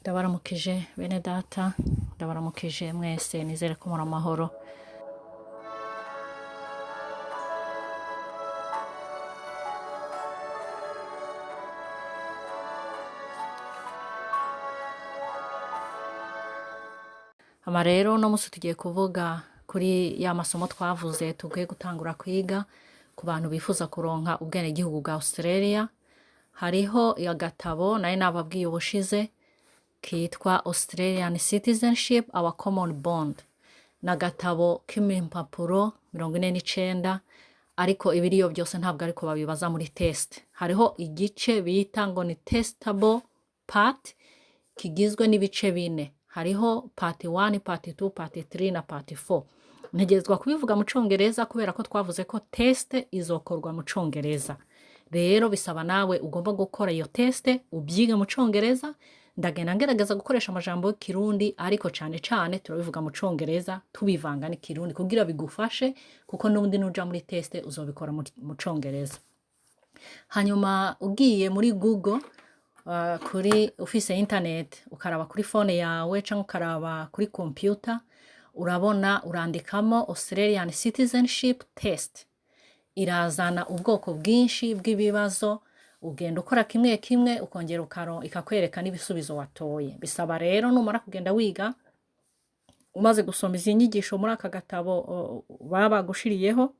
Ndabaramukije bene data, ndabaramukije mwese nizere ko muri amahoro. Hama rero uno musi tugiye kuvuga kuri ya masomo twavuze tugiye gutangura kwiga ku bantu bifuza kuronka ubwenegihugu bwa Australia. Hariho agatabo nari nababwiye ubushize kitwa Australian Citizenship Our Common Bond. Ni agatabo k'impapuro 49, ariko ibiriyo byose ntabwo ariko babibaza muri test. Hariho igice bita ngo ni testable part kigizwe n'ibice bine. Hariho part 1, part 2, part 3 na part 4. Ntegerezwa kubivuga mu Congereza kubera ko twavuze ko test izokorwa mu Congereza. Rero bisaba nawe ugomba gukora iyo test ubyige mu Congereza. Ndagenda ngerageza gukoresha amajambo y'Ikirundi, ariko cane cane turabivuga mu Congereza tubivanga n'Ikirundi kugira bigufashe, kuko n'ubundi nuja muri test uzobikora mu Congereza. Hanyuma ugiye muri Google, kuri ufise internet, ukaraba kuri phone yawe canke ukaraba kuri computer, urabona urandikamo Australian Citizenship Test, irazana ubwoko bwinshi bw'ibibazo. Ugenda ukora kimwe kimwe, ukongera ikakwereka n'ibisubizo watoye. Bisaba rero numara kugenda wiga, umaze gusoma izi nyigisho muri aka gatabo baba bagushiriyeho,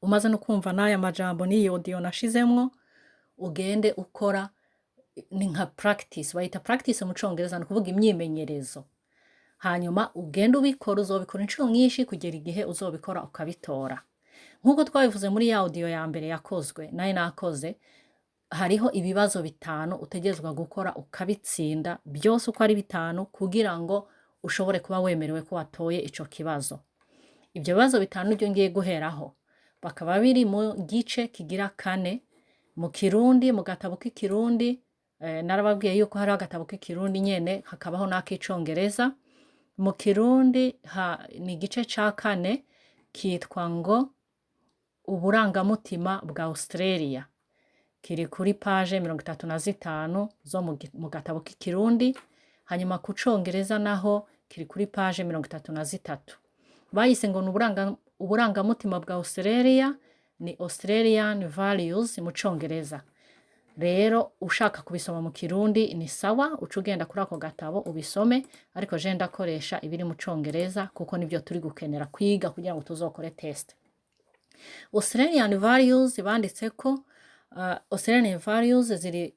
umaze no kumva n'aya majambo n'iyi audio nashizemwo, ugende ukora. Ni nka practice, bayita practice mu Congereza, ni ukuvuga imyimenyerezo. Hanyuma ugende ubikora, uzobikora inshuro nyinshi kugera igihe uzobikora ukabitora. Nk'uko twabivuze muri ya audio ya mbere yakozwe nayo nakoze, hariho ibibazo bitanu utegerezwa gukora ukabitsinda byose uko ari bitanu kugira ngo ushobore kuba wemerewe ko watoye ico kibazo. Ibyo bibazo bitanu nibyo ngiye guheraho, bakaba biri mu gice kigira kane mu Kirundi, mu gatabo k'Ikirundi. Narababwiye yuko hariho agatabo k'Ikirundi nyene, hakabaho n'ak'icongereza. Mu Kirundi ni igice ca kane, kitwa ngo uburangamutima bwa Australia. Kiri kuri page 35 zo mu gatabo k'Ikirundi. Hanyuma ku Congereza naho kiri kuri page 33. Bayise ngo ni uburangamutima bwa Australia, ni Australian Values mu Congereza. Rero ushaka kubisoma mu Kirundi ni sawa, uca ugenda kuri ako gatabo ubisome, ariko je ndakoresha ibiri mu Congereza kuko nibyo turi gukenera kwiga kugira ngo tuzokore test. Australian Values banditse ko Australian Values ziri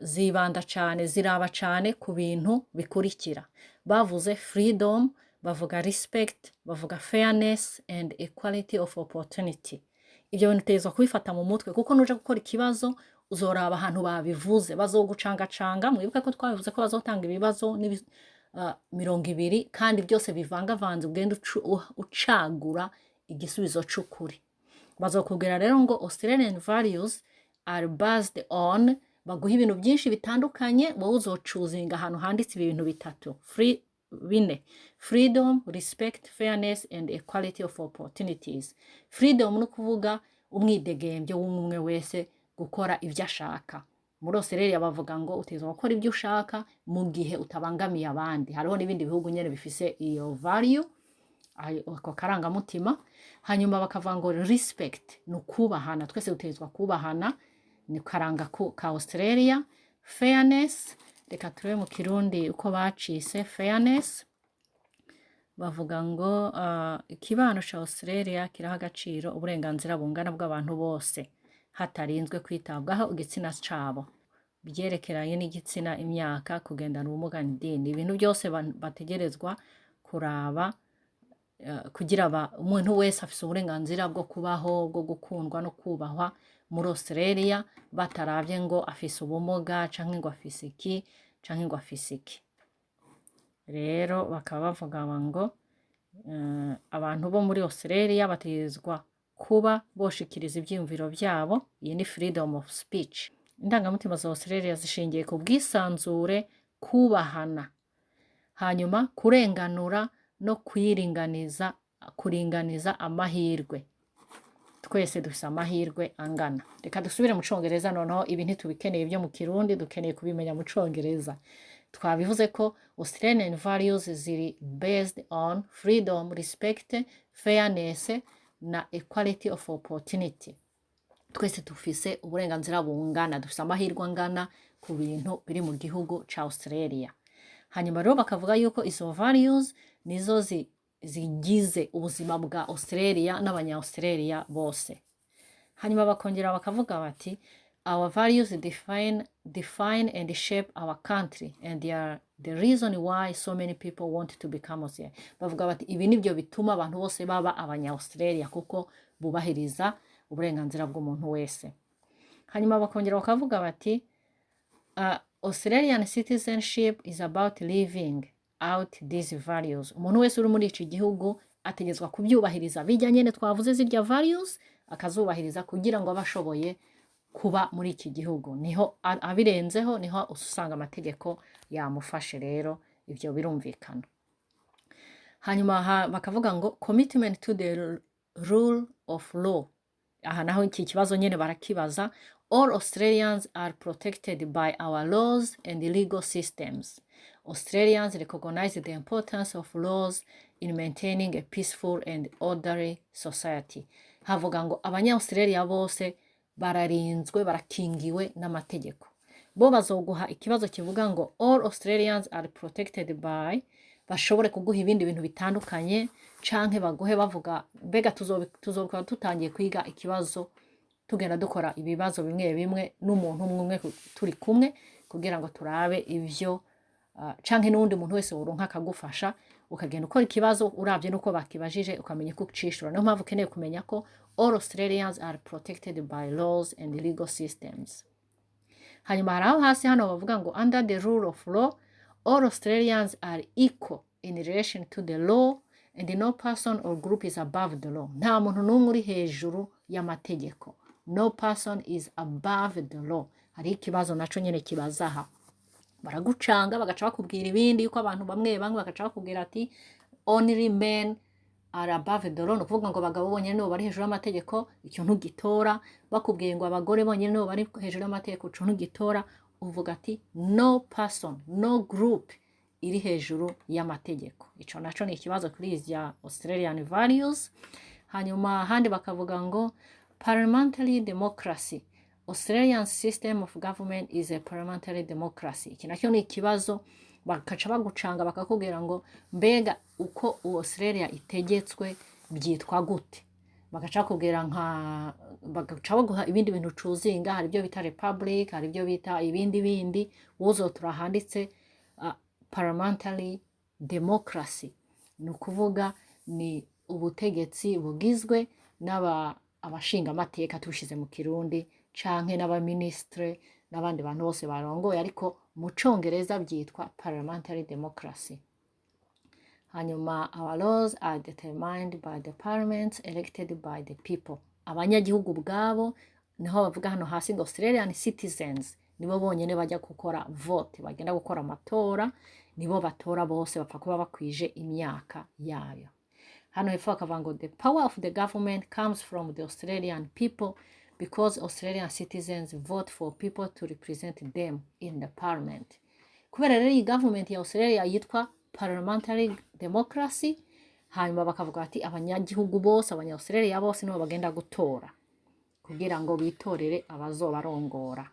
zibanda cane, ziraba cane ku bintu bikurikira. Bavuze freedom, bavuga respect, bavuga fairness and equality of opportunity. Ibyo bintu utegerezwa kubifata mu mutwe, kuko nuja gukora ikibazo uzoraba ahantu babivuze, bazogucangacanga. Mwibuke ko twabivuze ko bazotanga ibibazo 20 kandi byose bivangavanze, ugenda ucagura igisubizo c'ukuri. Bazokubwira rero ngo Australian values are based on, baguha ibintu byinshi bitandukanye, wowe uzocuzinga ahantu handitse ibi bintu bitatu, free bine: freedom, respect, fairness and equality of opportunities. Freedom ni ukuvuga umwidegembyo w'umwe wese gukora ibyo ashaka. Muri Australia bavuga ngo utegerezwa gukora ibyo ushaka mu gihe utabangamiye abandi. Hariho n'ibindi bihugu nyene bifise iyo value, ako karangamutima. Hanyuma bakavuga ngo respect ni ukubahana, twese dutegerezwa kubahana, ni karanga ka Australia. Fairness, reka turebe mu Kirundi uko bacise fairness. Bavuga ngo ikibano ca Australia kiraha agaciro uburenganzira bungana bw'abantu bose hatarinzwe kwitabwaho igitsina cabo, byerekeranye n'igitsina, imyaka, kugendana ubumuga n'idini. Ibintu byose bategerezwa kuraba kugira umuntu wese afise uburenganzira bwo kubaho, bwo gukundwa no kubahwa muri Australia, bataravye ngo afise ubumuga canke ngo afise iki canke ngo afise iki. Rero bakaba bavuga ngo abantu bo muri Australia bategerezwa kuba boshikiriza ivyiyumviro vyabo. Iyi ni freedom of speech. Indangamutima za Australia zishingiye ku bwisanzure, kubahana, hanyuma kurenganura no kwiringaniza, kuringaniza amahirwe. Twese dufise amahirwe angana. Reka dusubire mu Congereza noneho, ibi ntitubikeneye byo mu Kirundi, dukeneye kubimenya mu Congereza. Twabivuze ko Australian values ziri based on freedom, respect, fairness na equality of opportunity. Twese dufise uburenganzira bungana, dufise amahirwe angana ku bintu biri mu gihugu ca Australia. Hanyuma rero bakavuga yuko izo values nizo zigize ubuzima bwa Australia n'abanya Australia bose. Hanyuma bakongera bakavuga bati: "Our values define and shape our country and they are the reason why so many people want to become Australian." Bavuga bati ibi nibyo bituma abantu bose baba abanya Australia, kuko bubahiriza uburenganzira bw'umuntu wese. Hanyuma bakongera bakavuga bati: "Australian citizenship is about living out these values." Umuntu wese uri muri iki gihugu ategetswa kubyubahiriza bijya nyene twavuze, zirya values akazubahiriza kugira ngo abe ashoboye kuba muri iki gihugu. Niho abirenzeho niho usanga amategeko yamufashe. Rero ibyo birumvikana. Hanyuma bakavuga ngo commitment to the rule of law. Aha naho iki kibazo nyine barakibaza. All Australians are protected by our laws and legal systems. Australians recognize the importance of laws in maintaining a peaceful and orderly society. Havuga ngo abanya-Australia bose bararinzwe, barakingiwe n'amategeko. Bo bazoguha ikibazo kivuga ngo "All Australians are protected by", bashobore kuguha ibindi bintu bitandukanye, canke baguhe bavuga mbega tuzobikora. Tutangiye kwiga ikibazo, tugenda dukora ibibazo bimwe bimwe n'umuntu umwe umwe turi kumwe kugira ngo turabe ivyo, canke n'uwundi muntu wese woronka akagufasha, ukagenda ukora ikibazo uravye nuko bakibajije, ukamenya uko ucishura. Niyo mpamvu ukeneye kumenya ko all Australians are protected by laws and legal systems. Hanyuma hari aho hasi hano bavuga ngo under the rule of law, all Australians are equal in relation to the law and no person or group is above the law. Nta muntu n'umwe uri hejuru y'amategeko. No person is above the law. Hariho ikibazo naco nyene kibaza aha, baragucanga bagaca bakubwira ibindi, yuko abantu bamwe bamwe bagaca bakubwira ati "Only men are above the law", ni ukuvuga ngo abagabo bonyine nibo bari hejuru y'amategeko. Icyo ntugitora. Bakubwiye ngo abagore bonyine nibo bari hejuru y'amategeko, ico ntugitora. Uvuga ati no person, no group iri hejuru y'amategeko. Ico naco ni ikibazo kuri izi Australian values. Hanyuma ahandi bakavuga ngo parliamentary democracy. Australian system of government is a parliamentary democracy. Iki nacyo ni ikibazo, bakaca bagucanga bakakubwira ngo mbega uko Australia itegetswe byitwa gute? Bagaca bakubwira nka bagaca baguha ibindi bintu ucuzinga. Hari ibyo bita republic, hari ibyo bita ibindi bindi. Uzotura handitse parliamentary democracy, ni ukuvuga ni ubutegetsi bugizwe n'aba abashingamateka tubishize mu Kirundi, canke n'abaministre n'abandi bantu bose barongoye, ariko mu Congereza byitwa parliamentary democracy. Hanyuma our laws are determined by the parliaments elected by the people. Abanyagihugu ubwabo, niho bavuga hano hasi ngo Australian citizens nibo bonyene bajya gukora vote, bagenda gukora amatora, nibo batora bose bapfa kuba bakwije imyaka yayo. Hano hepfo bakavuga ngo the power of the government comes from the Australian people because Australian citizens vote for people to represent them in the parliament. Kubera rero iyi government ya Australia yitwa parliamentary democracy, hanyuma bakavuga bati abanyagihugu bose, abanya Australia bose nibo bagenda gutora kugira ngo bitorere abazobarongora.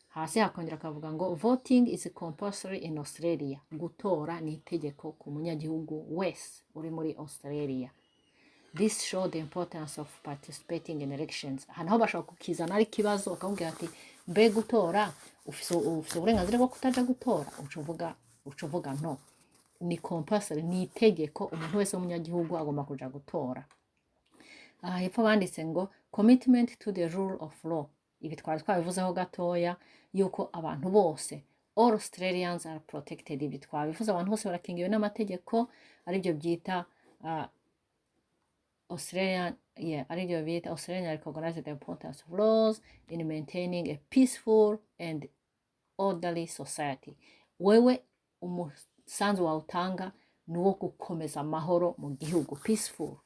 Hasi hakongera akavuga ngo voting is compulsory in Australia. Gutora ni itegeko ku munyagihugu wese uri muri Australia. This show the importance of participating in elections. Aha naho bashobora kukizana ari ikibazo, bakakubwira ati mbe gutora ufise uburenganzira bwo kutaja gutora? Uca uvuga no, ni compulsory, ni itegeko, umuntu wese w'umunyagihugu agomba kuja gutora. Aha hepfo banditse ngo commitment to the rule of law. Ibi twari twabivuzeho gatoya, yuko abantu bose, all Australians are protected. Ibi twabivuze, abantu bose barakingiwe n'amategeko, aribyo byita Australian, yeah, aribyo bita Australian recognize the importance of laws in maintaining a peaceful and orderly society. Wewe umusanzu wawe utanga ni uwo gukomeza amahoro mu gihugu, peaceful,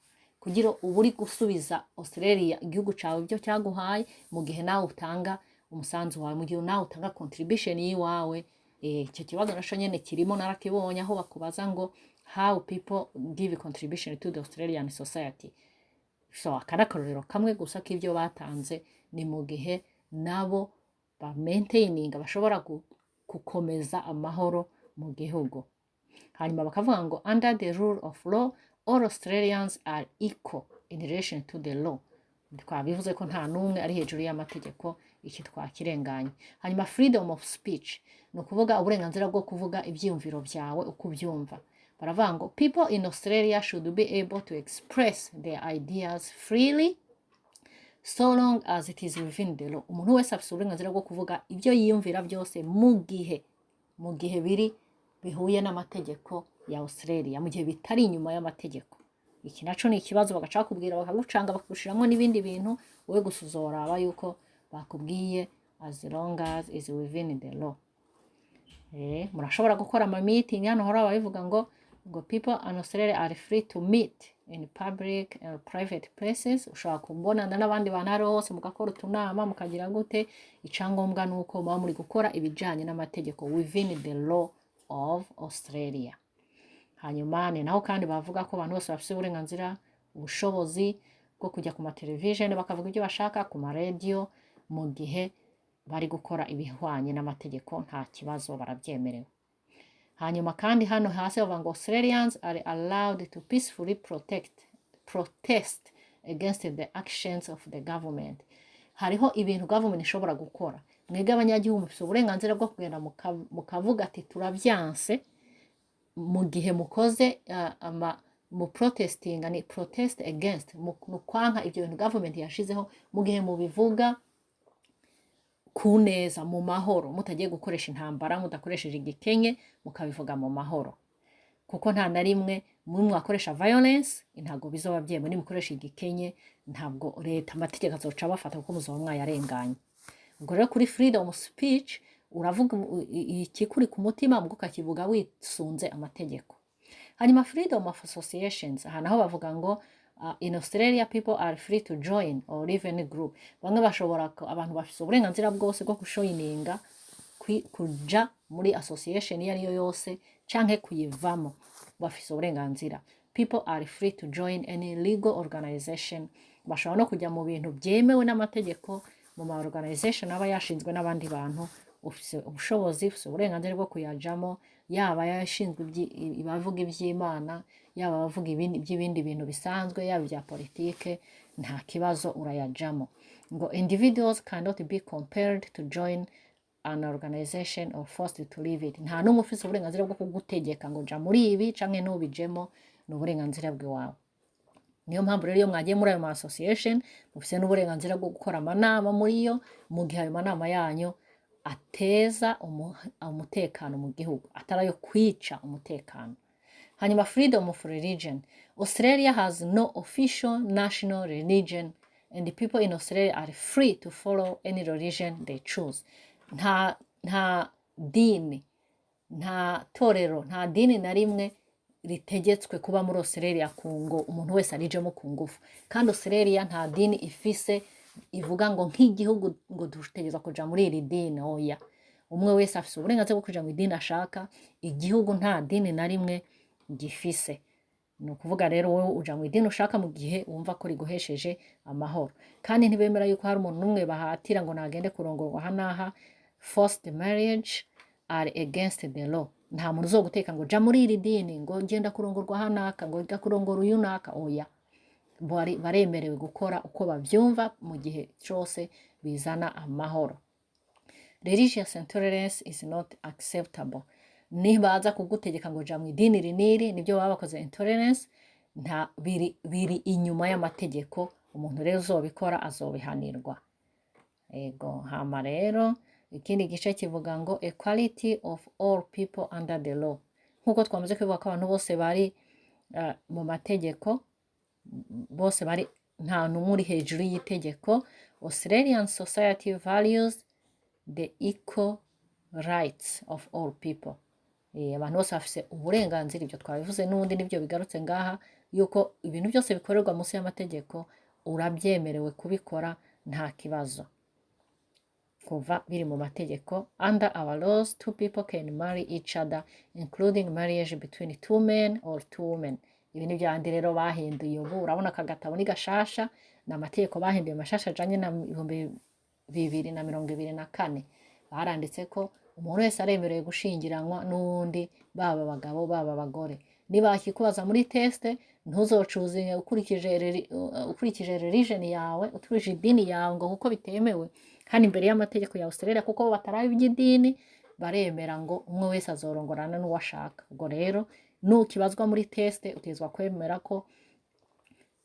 kugira uba uri gusubiza Australia, igihugu cyawe, ibyo cyaguhaye, mu gihe nawe utanga umusanzu wawe, mu gihe nawe utanga contribution y'iwawe. Icyo kibazo naco nyene kirimo, narakibonye aho bakubaza ngo "How people give contribution to the Australian society?" So aka ni akarorero kamwe gusa k'ibyo batanze. Ni mu gihe nabo ba maintaininga, bashobora gukomeza amahoro mu gihugu. Hanyuma bakavuga ngo "Under the rule of law, all Australians are equal in relation to the law." Twabivuze ko nta n'umwe ari hejuru y'amategeko, iki twakirenganye. Hanyuma freedom of speech, ni ukuvuga uburenganzira bwo kuvuga ibyiyumviro byawe uko ubyumva. Baravuga ngo "People in Australia should be able to express their ideas freely so long as it is within the law." Umuntu wese afite uburenganzira bwo kuvuga ibyo yiyumvira byose mu gihe biri bihuye n'amategeko ya Australia, mu gihe bitari inyuma y'amategeko. Iki naco ni ikibazo, bagaca bakubwira, bakagucanga, bakagushiramo n'ibindi bintu. Wowe gusa uzoraba yuko bakubwiye "as long as is within the law". Murashobora gukora ama meeting. Hano hora babivuga ngo "People in Australia are free to meet in public and private places." Ushobora kubonana n'abandi bantu aho hose, mugakora utunama, mukagira gute. Icyangombwa ni uko muba muri gukora ibijanye n'amategeko, within the law of Australia. Hanyuma ni naho kandi bavuga ko abantu bose bafite uburenganzira, ubushobozi bwo kujya ku matelevision bakavuga ibyo bashaka, ku maradiyo, mu gihe bari gukora ibihwanye n'amategeko, nta kibazo, barabyemerewe. Hanyuma kandi hano hasi bavuga ngo "Australians are allowed to peacefully protest against the actions of the government." Hariho ibintu government ishobora gukora, mwebwe abanyagihugu mufite uburenganzira bwo kugenda mukavuga ati "Turabyanse", mu gihe mukoze ama mu protestinga, ni protest against, mu kwanka ibyo bintu government yashizeho, mu gihe mubivuga ku neza, mu mahoro, mutagiye gukoresha intambara, mudakoresheje igikenye, mukabivuga mu mahoro. Kuko nta na rimwe mwe mwakoresha violence, ntabwo bizoba byemewe. Nimukoresha igikenye, ntabwo leta, amategeko azoca abafata kuko muzoba mwayarenganye. Ubwo rero kuri freedom speech, uravuga ikikuri ku mutima, ubwo ukakivuga wisunze amategeko. Hanyuma freedom of associations, aha naho bavuga ngo "In Australia, people are free to join or leave any group." Bamwe bashobora abantu bafite uburenganzira bwose bwo kujoininga, kuja muri association iyo ariyo yose canke kuyivamo, bafise uburenganzira. "People are free to join any legal organization." Bashobora no kujya mu bintu byemewe n'amategeko, mu ma organization aba yashinzwe n'abandi bantu. Ufise ubushobozi, ufise uburenganzira bwo kuyajamo, yaba yashinzwe abavuga iby'Imana, yaba abavuga iby'ibindi bintu bisanzwe, yaba ibya politike, nta kibazo, urayajamo. Ngo "Individuals cannot be compelled to join an organization or forced to leave it." Nta n'umwe ufise uburenganzira bwo kugutegeka ngo ja muri ibi canke ntubijemo, ni uburenganzira bw'iwawe. Niyo mpamvu rero iyo mwagiye muri ayo ma association, mufise n'uburenganzira bwo gukora amanama muri yo, mu gihe ayo manama yanyu ateza umutekano mu gihugu, atari ayo kwica umutekano. Hanyuma freedom of religion. "Australia has no official national religion and the people in Australia are free to follow any religion they choose." Nta dini, nta torero, nta dini na rimwe ritegetswe kuba muri Australia ku ngo umuntu wese arijemo ku ngufu. Kandi Australia nta dini ifise ivuga ngo nk'igihugu ngo dutegerezwa kuja muri iri dini. Oya, umwe wese afise uburenganzira bwo kuja mu idini ashaka. Igihugu nta dini na rimwe gifise. Ni ukuvuga rero wowe uja mu idini ushaka mu gihe wumva ko riguhesheje amahoro. Kandi ntibemera yuko hari umuntu n'umwe bahatira ngo nagende kurongorwa aha n'aha. "Forced marriage are against the law." Nta muntu uzoguteka ngo ja muri iri dini, ngo genda kurongorwa aha n'aka, ngo jya kurongora uyu n'aka. Oya, baremerewe gukora uko bavyumva mu gihe cose bizana amahoro. "Religious intolerance is not acceptable." Nibaza kugutegeka ngo ja mu idini iri n'iri, nibyo baba bakoze intolerance, nta biri inyuma y'amategeko. Umuntu rero uzobikora azobihanirwa. Ego, hama rero ikindi gice kivuga ngo "Equality of all people under the law". Nk'uko twamaze kubivuga ko abantu bose bari mu mategeko, bose bari, nta n'umwe uri hejuru y'itegeko. "Australian society values the equal rights of all people." Abantu bose bafise uburenganzira. Ibyo twabivuze n'ubundi, nibyo bigarutse ngaha, yuko ibintu byose bikorerwa munsi y'amategeko urabyemerewe kubikora, nta kibazo. Kuva biri mu mategeko, under our laws, two people can marry each other, including marriage between two men or two women. Ibi ni byandi rero bahinduye ubu. Urabona aka gatabo ni gashasha, ni amategeko bahinduye mashasha ajanye na 2024. Baranditse ko umuntu wese aremerewe gushingiranwa n'uwundi, baba abagabo, baba abagore. Niba akikubaza muri test, ntuzocuzinge ukurikije religion yawe, ukurikije idini yawe, ngo kuko bitemewe hano imbere y'amategeko ya Australia, kuko bo bataraba iby'idini, baremera ngo umwe wese azorongorana n'uwo ashaka. Ubwo rero nukibazwa muri test, utegerezwa kwemera ko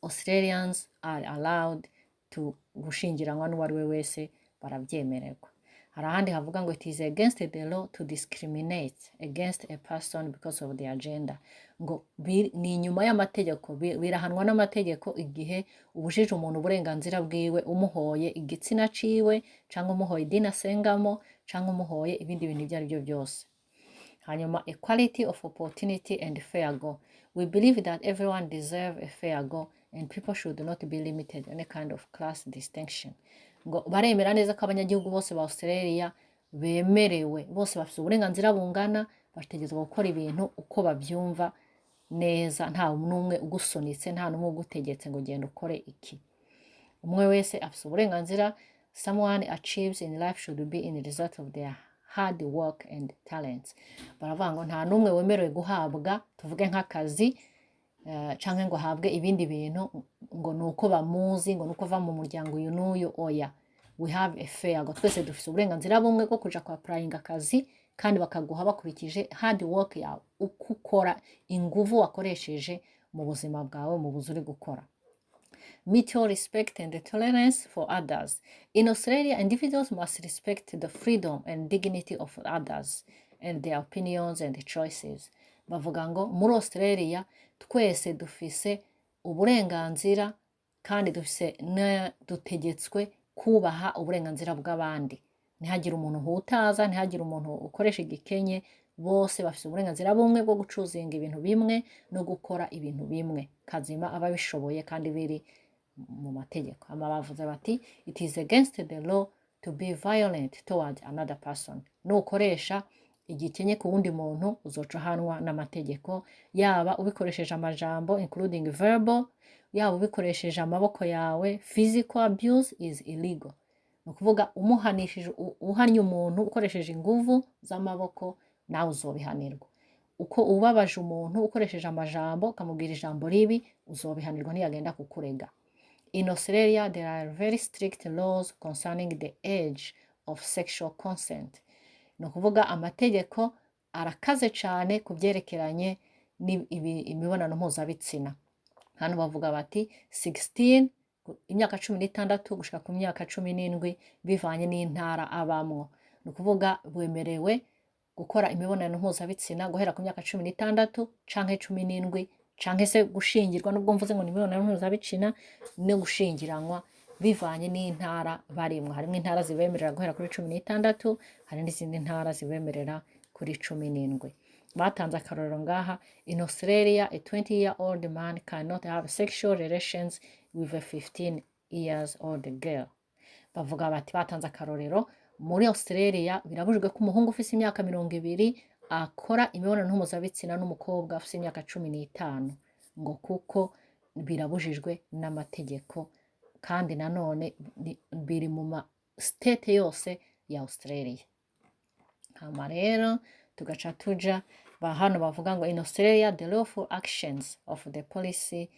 Australians are allowed to gushingiranwa n'uwo ari we wese, barabyemererwa. Hari ahandi havuga ngo it is against the law to discriminate against a person because of their gender, ngo ni inyuma y'amategeko, birahanwa n'amategeko igihe ubujije umuntu uburenganzira bwiwe umuhoye igitsina ciwe, cyangwa umuhoye idini asengamo, cyangwa umuhoye ibindi bintu ibyo ari byo byose. Hanyuma equality of opportunity and fair go. We believe that everyone deserve a fair go and people should not be limited any kind of class distinction. Ngo baremera neza ko abanyagihugu bose ba Australia bemerewe, bose bafite uburenganzira bungana, bategerezwa gukora ibintu uko babyumva neza, nta n'umwe ugusunitse, nta n'umwe ugutegetse ngo genda ukore iki. Umwe wese afite uburenganzira. Someone achieves in life should be in the result of their hard work and talents. Baravuga ngo nta n'umwe wemerewe guhabwa, tuvuge nk'akazi, canke ngo ahabwe ibindi bintu ngo ni uko bamuzi, ngo ni uko ava mu muryango uyu n'uyu. Oya, we have a fair go, twese dufite uburenganzira bumwe bwo kuja kwa applying akazi, kandi bakaguha bakurikije hard work yawe, uko ukora, inguvu wakoresheje mu buzima bwawe, mu buzi uri gukora. Mutual respect and tolerance for others. In Australia, individuals must respect the freedom and dignity of others and their opinions and choices. Bavuga ngo muri Australia twese dufise uburenganzira kandi dufise dutegetswe kubaha uburenganzira bw'abandi. Ntihagire umuntu uhutaza, ntihagire umuntu ukoresha igikenye, bose bafise uburenganzira bumwe bwo gucuzinga ibintu bimwe no gukora ibintu bimwe. Kazima aba abishoboye kandi biri mu mategeko. Hama bavuze bati it is against the law to be violent toward another person. Nukoresha igikenye ku wundi muntu, uzoca uhanwa n'amategeko, yaba ubikoresheje amajambo, including verbal, yaba ubikoresheje amaboko yawe. Physical abuse is illegal. Ni ukuvuga umuhanishije, uhannye umuntu ukoresheje inguvu z'amaboko, nawe uzobihanirwa. Uko ubabaje umuntu ukoresheje amajambo, ukamubwira ijambo ribi, uzobihanirwa ntiyagenda kukurega. In Australia, there are very strict laws concerning the age of sexual consent. Ni ukuvuga amategeko arakaze cyane ku byerekeranye imibonano mpuzabitsina. Hano bavuga bati 16, imyaka 16 gushika ku myaka 17, bivanye n'intara abamwo. Ni ukuvuga wemerewe gukora imibonano mpuzabitsina guhera ku myaka 16 canke 17, canke se gushingirwa, nubwo mvuze ngo ni imibonano mpuzabitsina, no gushingiranwa bivanye n'intara barimwo. Harimo intara zibemerera guhera kuri 16, hari n'izindi ntara zibemerera kuri 17. Batanze akarorero ngaha: in Australia, a 20 year old man cannot have sexual relations with a 15 years old girl. Bavuga bati, batanze akarorero, muri Australia birabujijwe ko umuhungu ufise imyaka 20 akora imibonano mpuzabitsina n'umukobwa ufise imyaka 15, ngo kuko birabujijwe n'amategeko, kandi nanone biri mu ma state yose ya Australia. Hama rero tugaca tuja ba hano bavuga ngo in Australia, the lawful actions of the police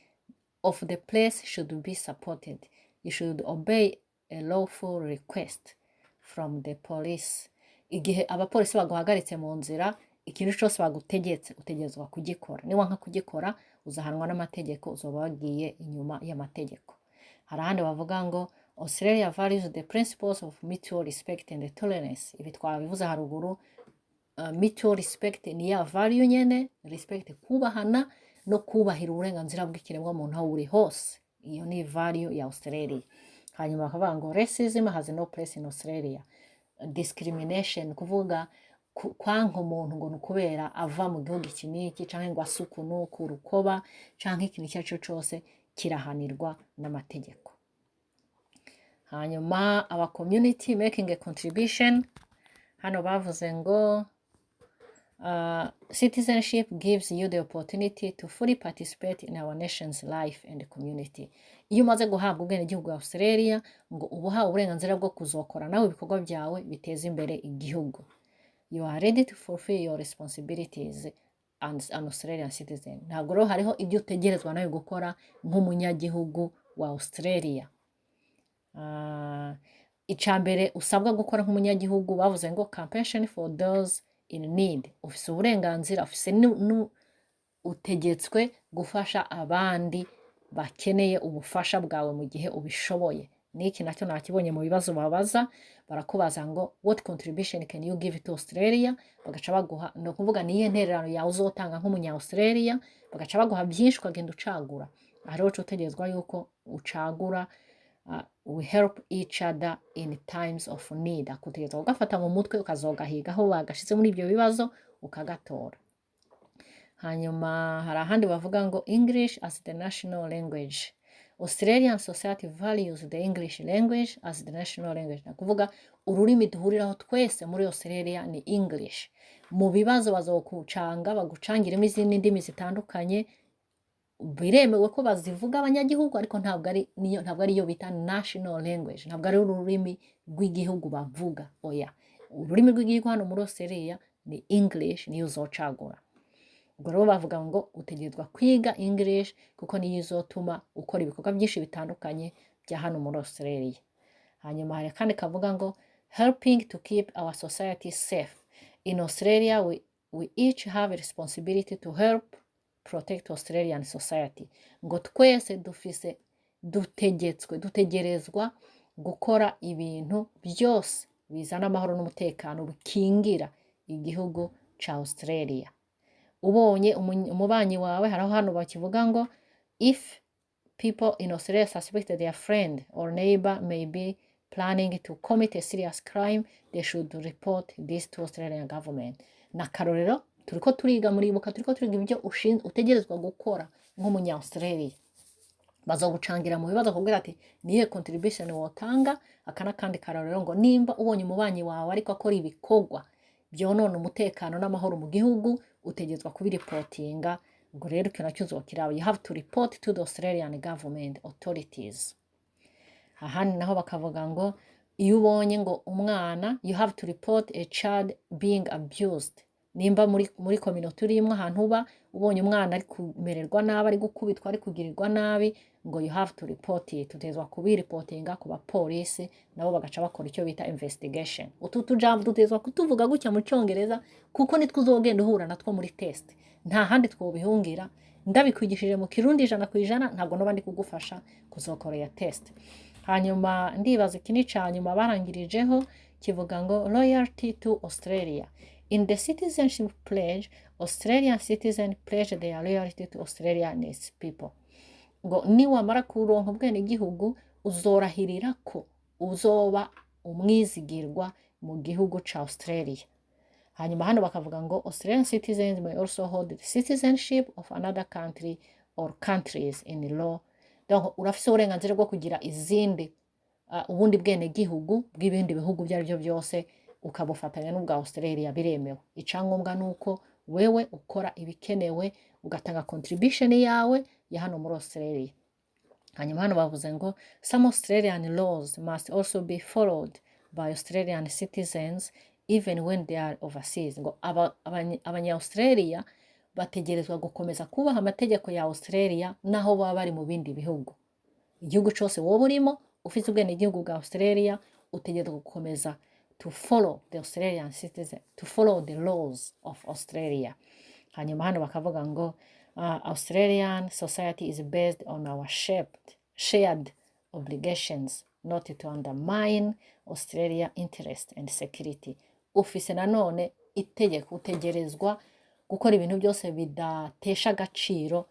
of the place should be supported. You should obey a lawful request from the police. Igihe abapolisi baguhagaritse mu nzira, ikintu cyose bagutegetse utegerezwa kugikora. Niba nka kugikora, uzahanwa n'amategeko, uzoba wagiye inyuma y'amategeko. Hari ahandi bavuga ngo Australia values the principles of mutual respect and tolerance. Ibi twabivuze haruguru. Mutual respect ni ya value nyene, respect, kubahana no kubahira uburenganzira bw'ikiremwamuntu aho uri hose. Iyo ni value ya Australia. Hanyuma bakavuga ngo racism has no place in Australia. Discrimination, kuvuga kwanka umuntu ngo ni ukubera ava mu gihugu iki n'iki, canke ngo ase uku n'uku, urukoba canke ikintu icyo ari cyo cyose, kirahanirwa n'amategeko. Hanyuma rero tugaca tuja Hanyuma our community, making a contribution, hano bavuze ngo citizenship gives you the opportunity to fully participate in our nation's life and community. Iyo umaze guhabwa ubwenegihugu bwa Australia, ngo uba uhawe uburenganzira bwo kuzokora nawe ibikorwa byawe biteza imbere igihugu. You are ready to fulfill your responsibilities as an Australian citizen. Ntabwo rero hariho ibyo utegerezwa nawe gukora nk'umunyagihugu wa Australia. Icya mbere usabwa gukora nk'umunyagihugu, bavuze ngo compassion for those in need. Ufise uburenganzira, ufise utegetswe gufasha abandi bakeneye ubufasha bwawe mu gihe ubishoboye. N'iki nacyo nakibonye mu bibazo babaza. Barakubaza ngo "What contribution can you give to Australia?" Bagaca baguha, ni ukuvuga niyo ntererano yawe uzotanga nk'umunya Australia, bagaca baguha byinshi ukagenda ucagura. Aha rero uca utegerezwa yuko ucagura "We help each other in times of need". Akutegerezwa kugafata mu mutwe, ukazogahiga aho bagashize muri ibyo bibazo, ukagatora. Hanyuma hari ahandi bavuga ngo English as the national language. Australian society values the English language as the national language. Ni ukuvuga ururimi duhuriraho twese muri Australia ni English. Mu bibazo bazokucanga, bagucangiremo izindi ndimi zitandukanye. Biremewe ko bazivuga abanyagihugu, ariko ntabwo ari niyo, ntabwo ariyo bita national language, ntabwo ari ururimi rw'igihugu bavuga, oya. Ururimi rw'igihugu hano muri Australia ni English, niyo uzocagura. Ubwo rero bavuga ngo utegerezwa kwiga English kuko niyo izotuma ukora ibikorwa byinshi bitandukanye bya hano muri Australia. Hanyuma hari akandi kavuga ngo helping to keep our society safe. In Australia we each have a responsibility to help protect Australian society. Ngo twese dufise, dutegetswe, dutegerezwa gukora ibintu byose bizana amahoro n'umutekano, bikingira igihugu ca Australia. Ubonye umubanyi wawe, hariho hano bakivuga ngo if people in Australia suspect that their friend or neighbor may be planning to commit a serious crime, they should report this to Australian government. Na karorero turiko turiga, muribuka turiko turiga ibyo utegerezwa gukora nk'umunya Australia. Bazogucangira mu bibazo kubwira ati niye contribution wotanga. Aka n'akandi karorero, ngo nimba ubonye umubanyi wawe ariko akora ibikorwa byonona umutekano n'amahoro mu gihugu, utegerezwa kubiripotinga. Ubwo rero icyo nacyo uzokiraba, you have to report to the Australian government authorities. Ahandi naho bakavuga ngo iyo ubonye ngo umwana, you have to report a child being abused. Nimba muri community urimo, ahantu uba, ubonye umwana ari kumererwa nabi, ari gukubitwa, ari kugirirwa nabi, ngo you have to report it, utegerezwa kubiripotinga ku bapolisi, nabo bagaca bakora icyo bita investigation. Utu tujambo dutegerezwa kutuvuga gutya mu Cyongereza kuko nitwo uzogenda uhura natwo muri test, nta handi twobihungira. Ndabikwigishije mu Kirundi 100%, ntabwo noba ndi kugufasha kuzokora ya test. Hanyuma ndibaza iki ni ica nyuma barangirijeho, kivuga ngo loyalty to Australia. In the citizenship pledge, Australian citizen pledge their loyalty to Australia and its people. Ngo niwamara kuronka ubwenegihugu, uzorahirira ko uzoba umwizigirwa mu gihugu ca Australia. Hanyuma hano bakavuga ngo Australian citizens may also hold the citizenship of another country or countries in law. Donc urafise uburenganzira bwo kugira izindi, ubundi bwenegihugu bw'ibindi bihugu ibyo ari byo byose, ukabufatanya n'ubwa Australia, biremewe. Icyangombwa ni uko wewe ukora ibikenewe, ugatanga contribution yawe ya hano muri Australia. Hanyuma hano bavuze ngo some Australian laws must also be followed by Australian citizens even when they are overseas. Ngo abanya-Australia bategerezwa gukomeza kubaha amategeko ya Australia naho baba bari mu bindi bihugu. Igihugu cyose wowe urimo ufite ubwenegihugu bwa Australia, utegerezwa gukomeza to follow the Australian citizen, to follow the laws of Australia. Hanyuma hano bakavuga ngo Australian society is based on our shared obligations not to undermine Australia interest and security. Ufise nanone itegeko, utegerezwa gukora ibintu byose bidatesha agaciro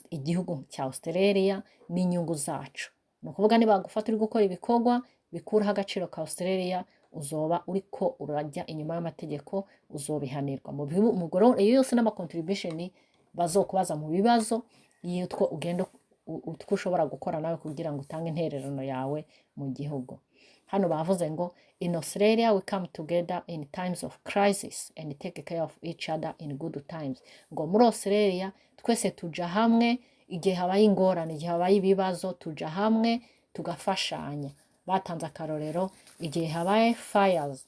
igihugu cya Australia n'inyungu zacu. Ni ukuvuga niba bagufata uri gukora ibikorwa bikuraho agaciro ka Australia, uzoba uriko urajya inyuma y'amategeko, uzobihanirwa. Mu bihu- mu goro- iyo yose n'ama contribution bazokubaza mu bibazo y'utwo ugenda utwo ushobora gukora nawe kugira ngo utange intererano yawe mu gihugu. Hano bavuze ngo: "In Australia we come together in times of crisis and take care of each other in good times." Ngo muri Australia twese tuja hamwe igihe habaye ingorane, igihe habaye ibibazo, tuja hamwe tugafashanya. Batanze akarorero igihe habaye fires,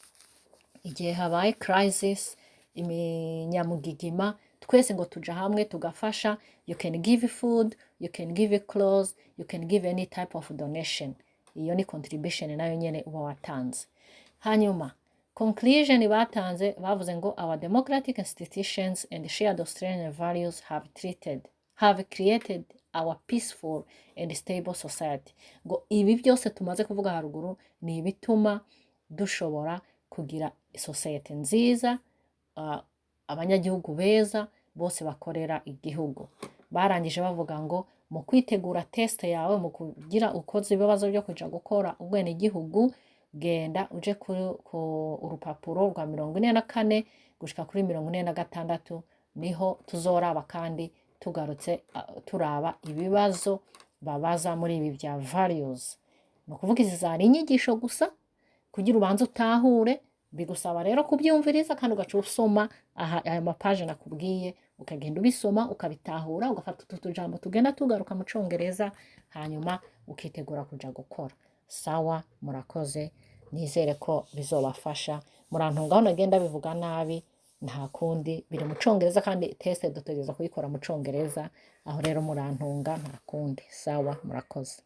igihe habaye crisis, iminyamugigima, twese ngo tuja hamwe tugafasha. You can give food, you can give clothes, you can give any type of donation. Iyo ni contribution nayo nyene uba watanze. Hanyuma conclusion batanze, bavuze ngo: "Our democratic institutions and shared Australian values have created our peaceful and stable society." Ngo ibi byose tumaze kuvuga haruguru ni ibituma dushobora kugira society nziza, abanyagihugu beza bose bakorera igihugu. Barangije bavuga ngo mu kwitegura test yawe, mu kugira ukoze ibibazo byo kuja gukora ubwenegihugu, genda uje ku urupapuro rwa 44 gushika kuri 46, niho tuzoraba kandi tugarutse, turaba ibibazo babaza muri ibi bya values. Ni ukuvuga izi zari inyigisho gusa kugira ubanze utahure. Bigusaba rero kubyumviriza kandi ugaca usoma aha aya mapaje nakubwiye, ukagenda ubisoma, ukabitahura, ugafata utu tujambo tugenda tugaruka mu Congereza, hanyuma ukitegura kuja gukora. Sawa, murakoze, nizere ko bizobafasha. Murantunga aho nagenda bivuga nabi, nta kundi, biri mu Congereza kandi test dutegereza kuyikora mu Congereza. Aho rero murantunga, nta kundi. Sawa, murakoze.